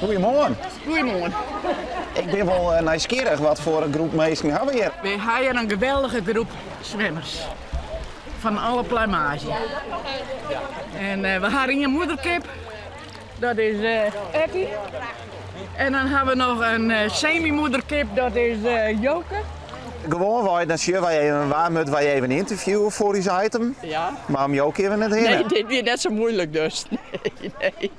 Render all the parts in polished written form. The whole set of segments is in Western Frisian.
Goeiemoarn. Goeiemoarn. Ik bin wol eh, nijsgjirrich wat foar in groep minsken hawwe we hjir. Wy ha hjir in geweldige groep swimmers. Fan alle pluimage. En eh, we ha ien moederkip, dat is eh, Etty. En dan ha we noch in semi-moederkip, dat is Joke. Gewoanwei dan sjogge wy even wa moatte wy even ynterviewe foar ús item. Ja. Mar om jo kinne we net hinne. Nee, dit wie net sa muoilik dus. Nee, nee.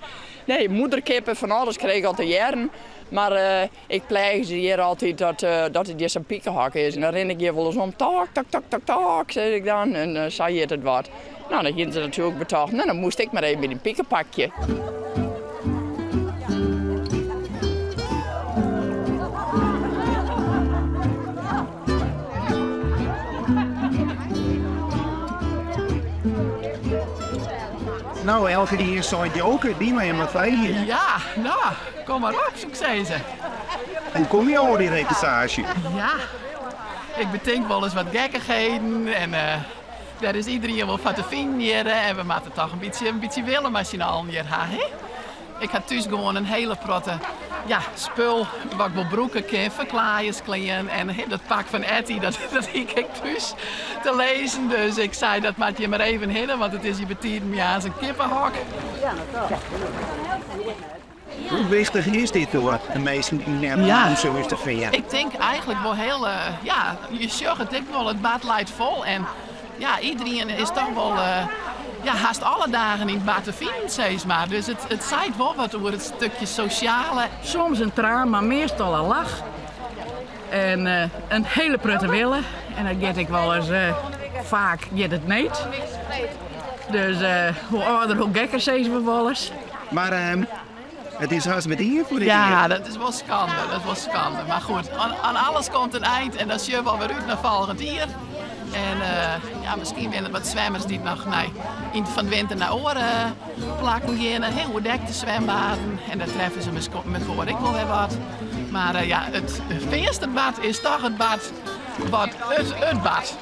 Nee, moederkippen fan alles krij ik al te hearren. Mar eh, ik pleage se hjir altyd dat, eh, dat it hjir sa'n pikehok is. En dan rin ik hjir wolris om, tok, tok, tok, tok, tok, sis ik dan. En eh, sa hjit it wat. Nou, dan hiene se natuerlik betocht, nou, dan moast ik mar even by dyn pikepakje. No, elkenien seit Joke, dy mei him wat freegje. Ja, no, kom mar op, soe ik sizze. Hoe komme jo oan dy reputaasje? Ja, ik betink wolris wat gekkichheden en eh, dêr is iederien wol foar te finen hjir. En we moatte toch in bytsje, in bytsje wille mei syn allen hjir ha, hè? Ik ha thús gewoan in hiele protte ja, spul wat ik wol brûke kin, ferklaaiersklean en dat pak fan Etty, dat, dat hie ik ek thús te lizzen. Dus ik sei, dat moat hjir mar even hinne, want it is hjir betiden moarns in kippehok. Hoe wichtich is dit foar de minsken yn Nederlân om sa te fearen? Ik tink eigentlik wol hiel, eh, ja, je sjogge it ek wol, it bad leit fol en ja, iederien is toch wol eh, ja, hast alle dagen yn it bad te finen, sis mar. Dus it, it seit wol wat oer it stukje sosjale. Soms in traan, mar meastal in lach. En eh, in hiele protte wille. En dat giet ek wolris, eh, faak giet it net. Dus eh, hoe âlder, hoe gekker, sizze we wolris. Mar ehm, it is hast metien foar dit Ja, jier. dat is wol skande, dat is wol skande. Mar goed, oan, oan alles komt in ein en dan sjogge we alwer út nei folgjend jier. En eh, ja, miskien binne der wat swimmers dy't noch nei, yn fan de winter nei oare plakken geane, hè, oerdekte swimbaden. En dêr treffe se mekoar ek wol wer wat. Mar eh, ja, it Feansterbad is toch it bad wat it, it bad.